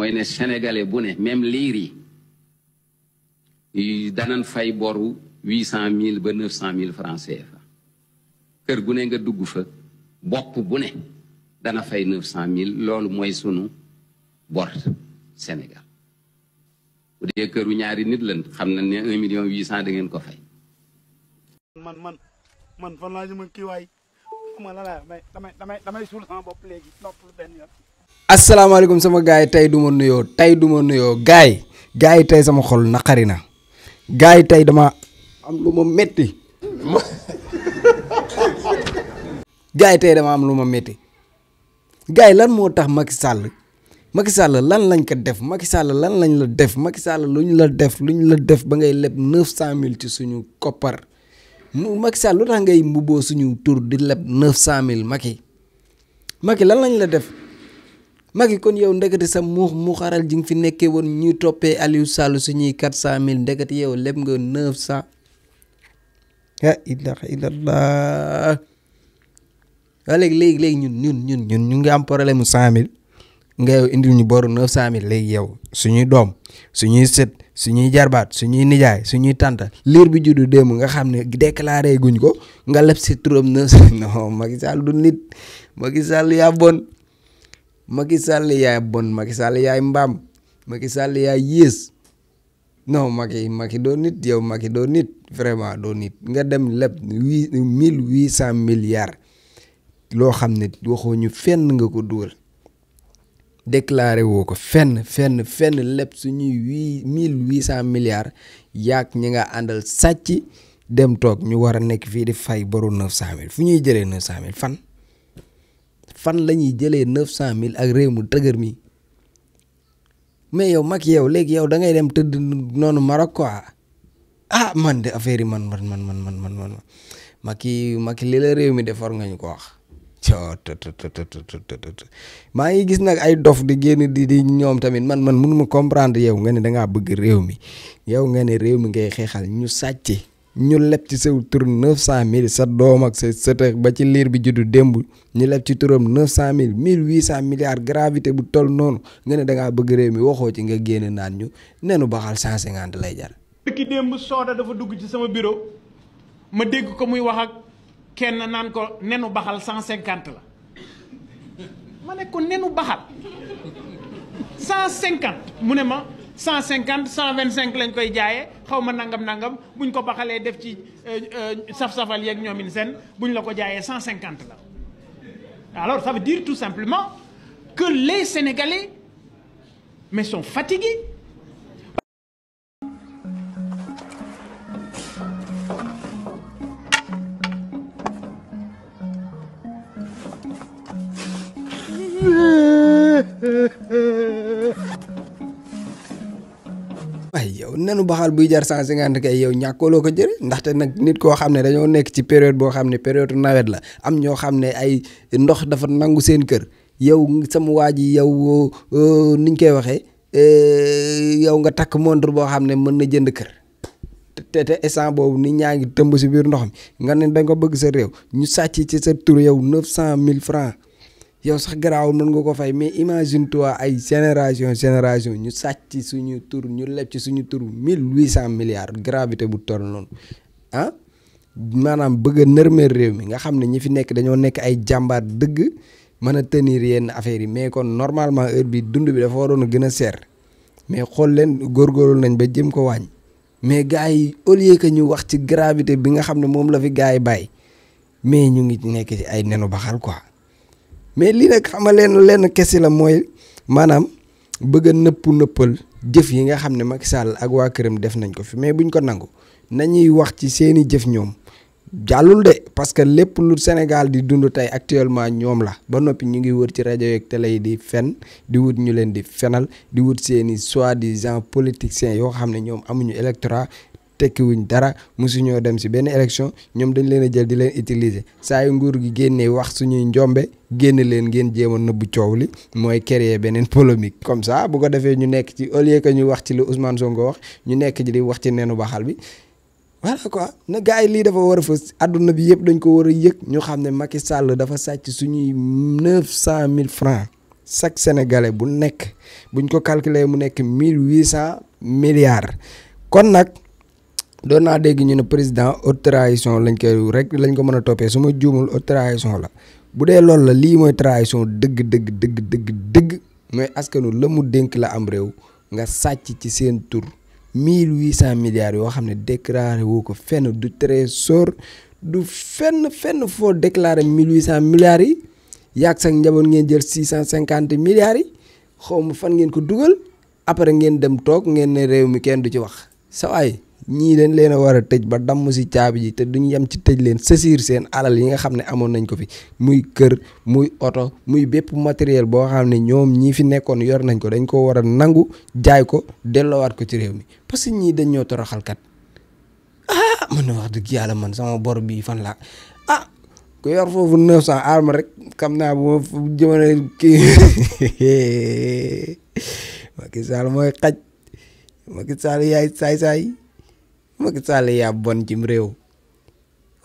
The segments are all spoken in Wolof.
mooy ne sénégalais bu ne même liir yi danan fay boru 800 000 ba 900 000 francs CFA kër gu ne nga dugg fa bopp bu ne dana fay 900 000 loolu mooy sunu bor Sénégal bu dee këru ñaari nit lan xam na ne 1 million 800 da ngeen ko fay. man fan laa jëm kii waay xam nga la damay suul sama bopp léegi noppul benn yoon. asalaamaaleykum sama gars yi tey du ma nuyoo gars yi tey sama xol naqari na gars yi tey dama am lu ma métti gars yi tey dama am lu ma métti gars yi lan moo tax Macky Sall lan lañ ko def Macky Sall lan lañ la def Macky Sall luñ la def ba ngay leb 900 000 ci suñu koppar Macky Sall lu tax ngay mbubboo suñu tur di leb 900 000 Macky lan lañ la def Macky kon yow ndekete sa mu xaral ji nga fi nekkee woon ñuy toppee Aliou Sall suñuy 400 000 ndekete yow leb nga 900 la ilaha illallah waa léegi ñun ñu ngi am problème mu 100 000 nga yow indil ñu boru 900 000 léegi yow suñuy doom suñuy sët suñuy jarbaat suñuy nijaay suñuy tànta liir bi juddu démb nga xam ne déclaré guñ ko nga leb si turam 900 non Macky Sall du nit Macky Sall yaa bon Macky Sall yaay mbaam Macky Sall yaa yées non Macky doo nit yow Macky doo nit vraiment doo nit nga dem leb 1800 milliards loo xam ne waxoo ñu fenn nga ko dugal déclaré woo ko fenn lépp suñuy 1800 milliards yaag ñi nga àndal sàcc dem toog ñu war a nekk fii di fay boru 900 000 fu ñuy jëlee 900 000 fan la ñuy jëlee 900 000 ak réew mu tëgër mi mais yow mag yow léegi yow da ngay dem tëdd noonu Maroc quoi man de affaire yi man Macky li la réew mi def war nga ñu ko wax. maa ngi gis nag ay dof di génn di ñoom tamit man mënuma comprendre yow nga ne dangaa bëgg réew mi yow nga ne réew mi ngay xeexal ñu sàcc ñu leb ci sa tur 900 000 sa doom ak sa sët ba ci liir bi juddu démb ñu leb ci turam 900 000 1800 milliards gravité bu toll noonu nga ne dangaa bëgg réew mi waxoo ci nga génn naan ñu nenu baxal 150 lay jar. ki démb Soda dafa dugg ci sama bureau ma dégg ko muy wax ak kenn naan ko nenu baxal 150 la ma ne ko nenu baxal 150 mu ne ma 150 125 lañ koy jaayee xaw ma nangam buñ ko baxalee def ci saf-safal yeeg ñoomin seen buñ la ko jaayee 150 la. Alors ça veut dire tout simplement que les Sénégalais mais sont fatigués. waaye yow nenu baxal buy jar 150 kay yow ñàkkooloo ko jëre ndaxte nag nit koo xam ne dañoo nekk ci période boo xam ne période nawet la am ñoo xam ne ay ndox dafa nangu seen kër yow sama waa ji yow niñ koy waxee yow nga takk montre boo xam ne mën na jënd kër te instant boobu nit ñaa ngi tëmb si biir ndox mi nga ne da nga bëgg sa réew ñu sàcc ci sa tur yow 900 000 francs yow sax garaawul mën nga ko fay mais imagine toi ay génération ñu sàcc suñu tur ñu leb ci suñu tur 1800 milliards gravité bu toll noonu maanaam bëgg a nërmeel réew mi nga xam ne ñi fi nekk dañoo nekk ay jàmbaar dëgg mën a tenir yenn affaires yi mais kon normalement heure bi dund bi dafa waroon a gën a seer mais xool leen góorgóorlu nañ ba jëm ko wàññi mais gars yi au lieu que ñu wax ci gravité bi nga xam ne moom la fi gars yi bàyyi mais ñu ngi nekk ci ay nenu baxal quoi. mais lii nag xam nga lenn kese la mooy maanaam bëgg a nëppal jëf yi nga xam ne Macky Sall ak waa këram def nañ ko fi mais buñ ko nangu nañuy wax ci seeni jëf ñoom jàllul de parce que lépp lu Sénégal di dund tey actuellement ñoom la ba noppi ñu ngi wër ci rajo yeeg télé yi di fen di wut ñu leen di fenal di wut seeni soi-disant politiciens yoo xam ne ñoom amuñu électorat tekkiwuñ dara mosuñoo dem si benn élection ñoom dañ leen a jël di leen utiliser saa yu nguur gi génnee wax suñuy njombe génn leen ngeen jéem a nëbbu coow li mooy créer beneen polémique comme ça bu ko defee ñu nekk ci au lieu que ñu wax ci lu Ousmane Sonko wax ñu nekk ci di wax ci nenu baxal bi voilà quoi na gars yi lii dafa war a fës adduna bi yëpp dañ ko war a yëg ñu xam ne Macky Sall dafa sàcc suñuy 900 000 francs chaque sénégalais bu nekk buñ ko calculer mu nekk 1800 milliards kon nag doon naa dégg ñu ne président haute trahison lañ ko mën a toppee su ma juumul haute trahison la bu dee loolu la lii mooy trahison dëgg mooy askanu la mu dénk la am réew nga sàcc ci seen tur 1800 milliards yoo xam ne déclaré woo ko fenn du trésor du fenn foo déclaré 1800 milliards yi yàgg sax njaboot ngeen jël 650 milliards yi xaw ma fan ngeen ko dugal après ngeen dem toog ngeen ne réew mi kenn du ci wax sa waay ñii dañ leen a war a tëj ba damm si caabi ji te duñ yem ci tëj leen saisir seen alal yi nga xam ne amoon nañ ko fi muy kër muy oto muy bépp matériel boo xam ne ñoom ñii fi nekkoon yor nañ ko dañ ko war a nangu jaay ko delloowaat ko ci réew mi parce que ñii dañ ñoo toroxalkat man na wax dëgg yàlla man sama bor bii fan laa ku yor foofu 900 alma rek xam naa bu ma jëmale kii Macky Sall mooy xaj Macky Sall yaay saay-saay Macky Sall yaa bon cim réew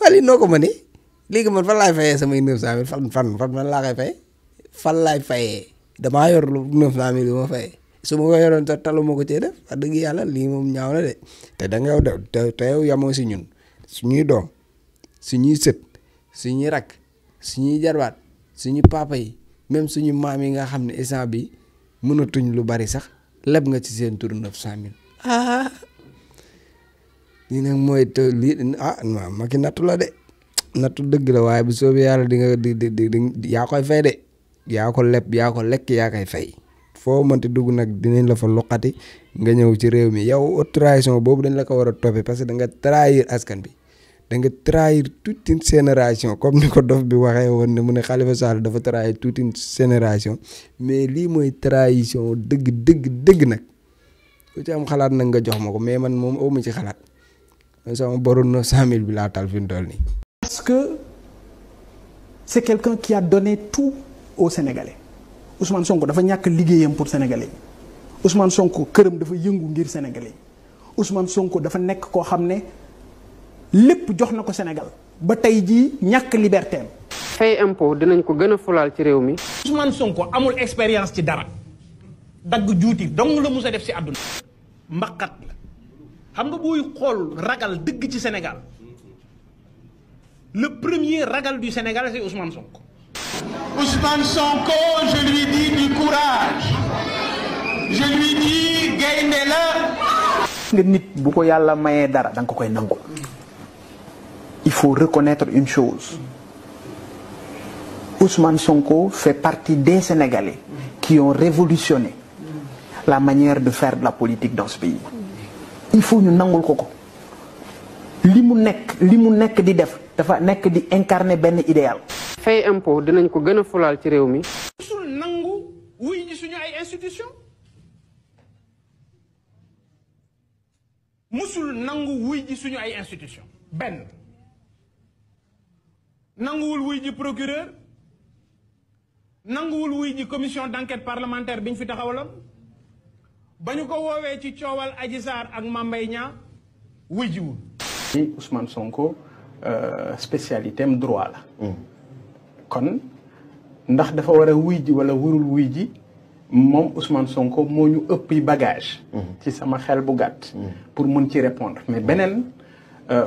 wala noo ko mënee léegi man fan laay fayee samay 900000 fan man laa koy fayee fan laay fayee damaa yor lu 900000 yu ma fayee su ma ko yoroon te talu ma ko cee def wax dëgg yàlla lii moom ñaaw na de te da nga yow te yow yamoo si ñun suñuy doom suñuy sët suñuy rakk suñuy jarwaat suñu papa yi même suñu maam yi nga xam ne instant bi mënatuñ lu bari sax leb nga ci seen tur 900000 lii nag mooy te lii Macky nattu la de nattu dëgg la waaye bu soobee yàlla di nga di yaa koy fay de yaa ko leb yaa ko lekk yaa koy fay foo mënti dugg nag dinañ la fa loqati nga ñëw ci réew mi yow haute trahison boobu dañ la ko war a toppee parce que da nga trahir askan bi da nga trahir toute une génération comme ni ko dof bi waxee woon ne mu ne Khalifa Sall dafa trahir toute une génération mais lii mooy trahison dëgg nag ku ci am xalaat nag nga jox ma ko mais man moom awma ci xalaat sama boru 900000 bi laa tal fi mu toll nii. Parce que c'est quelqu'un qui a donné tout aux Sénégalais Ousmane Sonko dafa ñàkk liggéeyam pour Sénégalais yi Ousmane Sonko këram dafa yëngu ngir Sénégalais yi Ousmane Sonko dafa nekk koo xam ne lépp jox na ko Sénégal ba tey jii ñàkk liberté am. fay impôt dinañ ko gën a fulaal ci réew mi. Ousmane Sonko amul expérience ci dara dagg juuti dong la mus a def ci àdduna. mbaqat la xam nga buy xool ragal dëgg ci Sénégal le premier ragal du Sénégal c'est Ousmane Sonko. Ousmane Sonko, je lui dis du courage. Je lui dis gaynde la. nga nit bu ko yàlla mayee dara da nga ko koy nangu. Il faut reconnaître une chose. Ousmane Sonko fait partie des Sénégalais qui ont révolutionné la manière de faire de la politique dans ce pays. Il faut ñu nangul ko ko. li mu nekk di def dafa nekk di incarner benn idéal. fay impôt dinañ ko gën a fulaal ci réew mi. musul nangu wuy ji suñu ay institution musul nangu wuy ji suñu ay institution benn nanguwul wuy ji procureur nanguwul wuy ji commission d'enquête parlementaire bi ñu fi taxawaloon ba ñu ko woowee ci coowal Adji Sarr ak Mame Mbaye Niang wuy jiwul. Ousmane Sonko spécialité am droit la. kon ndax dafa war a wuy ji wala warul wuy ji moom Ousmane Sonko moo ñu ëppi bagage. ci sama xel bu gàtt. pour mun ci répondre mais beneen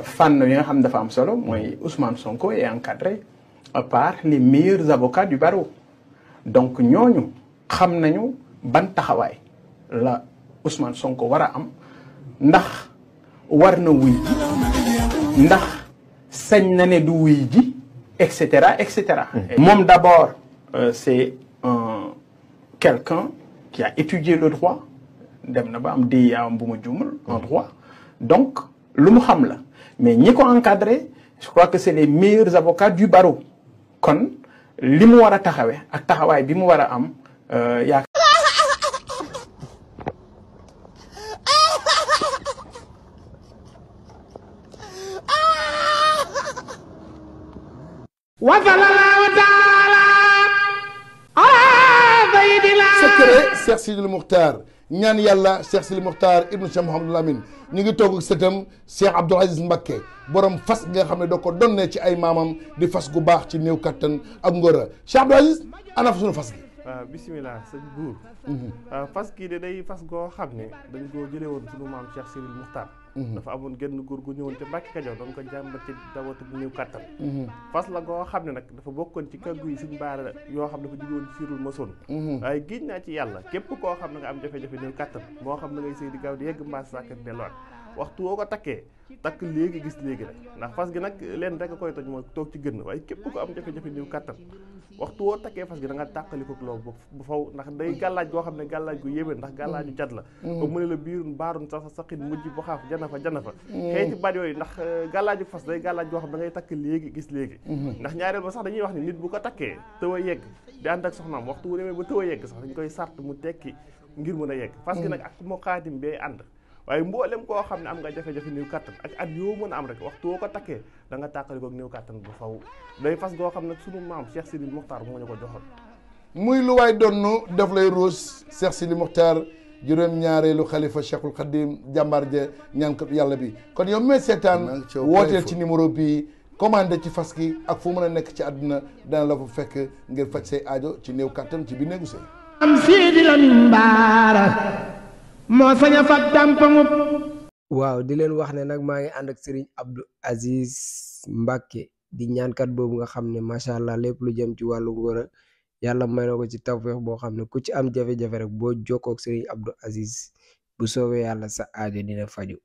fànn yi nga xam dafa am solo mooy Ousmane Sonko est encadré par les meilleurs avocats du barreau donc ñooñu xam nañu ban taxawaay la Ousmane Sonko war a am ndax war na wuy ji ndax sañ na ne du wuy ji. etc etc. Moom d'abord c'est quelqu'un qui a étudié le droit dem na ba am DEA bu ma juumul en droit donc lu mu xam la mais ñi ko encadré je crois que c'est les meilleurs avocats du barreau kon li mu war a taxawee ak taxawaay bi mu war a am yaakaar secret Cheikh Sidil Mukhtar ñaan yàlla Cheikh Sidil Mukhtar ibnu Cheikh Mouhamadou Lamine ñu ngi toog ak sëtam Cheikh Abdoul Aziz Mbacké borom fas nga xam ne da ko donnee ci ay maamam di fas gu baax ci néew kattan ak ngóora Cheikh Abdoul Aziz ana fa suñu fas gi waaw bisimilah sëñ buur. waaw fas kii de day fas goo xam ne dañ koo jëlee woon sunu maam Cheikh Cyril Muxtaar. dafa amoon genn góor gu ñëwoon te Mbàkke Kajoor doon ko jàmbat ci dawatu bu néew kàttan. fas la goo xam ne nag dafa bokkoon ci kàggu yi suñ baara yoo xam dafa jóge woon Cyril Mason. waaye giñ naa ci yàlla képp koo xam ne nga am jafe-jafe néew kàttan moo xam ne ngay sëy di gaaw di yegg mbaas sàkkat delluwaat waxtu woo ko takkee takk léegi gis léegi rek ndax fas gi nag leen rek a koy toj mooy toog ci gën waaye képp ko am jafe-jafe néew kàttan waxtu woo takkee fas gi da nga tàqaliko loolu bu faw ndax day gàllaaj goo xam ne gàllaaj gu yéeme ndax gàllaaju cat la ba mu ne la biirun baarun sa saqin mujj bu xaaf jana fa xeeti baat yooyu ndax gàllaaju fas day gàllaaj goo xam ne da ngay takk léegi gis léegi ndax ñaareel ba sax dañuy wax ni nit bu ko takkee tëw a yegg di ànd ak soxnaam waxtu wu demee ba tëw a yegg sax dañ koy sart mu tekki ngir mën a yegg fas gi nag ak moo xaatim bee ànd waaye mboolem koo xam ne am nga jafe-jafe néew kàttan ak at yoo mën a am rek waxtu woo ko takkee da nga tàqaliko ak néew kàttan bu faw day fas goo xam ne sunu maam Cheikh Cyril Muxtaar moo ñu ko joxoon muy lu waay donnu daf lay ruus Cheikh Cyril Muxtaar juróom-ñaareelu xalifa Cheikhul Khadim jàmbaar ja ñaankat yàlla bi kon yow mee seetaan wooteel ci numéro bi commandé ci fas gi ak fu mën a nekk ci àdduna dana la fa fekk ngir faj say aajo ci néew kàttan ci bi néegu sëy am Sidi Lamin Baara moo sañ a fag tàmpaŋub. waaw di leen wax ne nag maa ngi ànd ak Serigne Abdou Aziz Mbacke di ñaankat boobu nga xam ne macha allah lépp lu jëm ci wàllu ngóor yàlla may na ko ci tawfeex boo xam ne ku ci am jafe-jafe rek boo jokkoo ak Serigne Abdou Aziz bu soobee yàlla sa aajo dina faju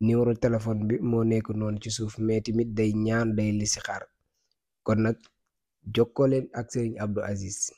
numéro téléphone bi moo nekk noonu ci suuf mais tamit day ñaan day listixaar kon nag jokkoo leen ak Serigne Abdou Aziz.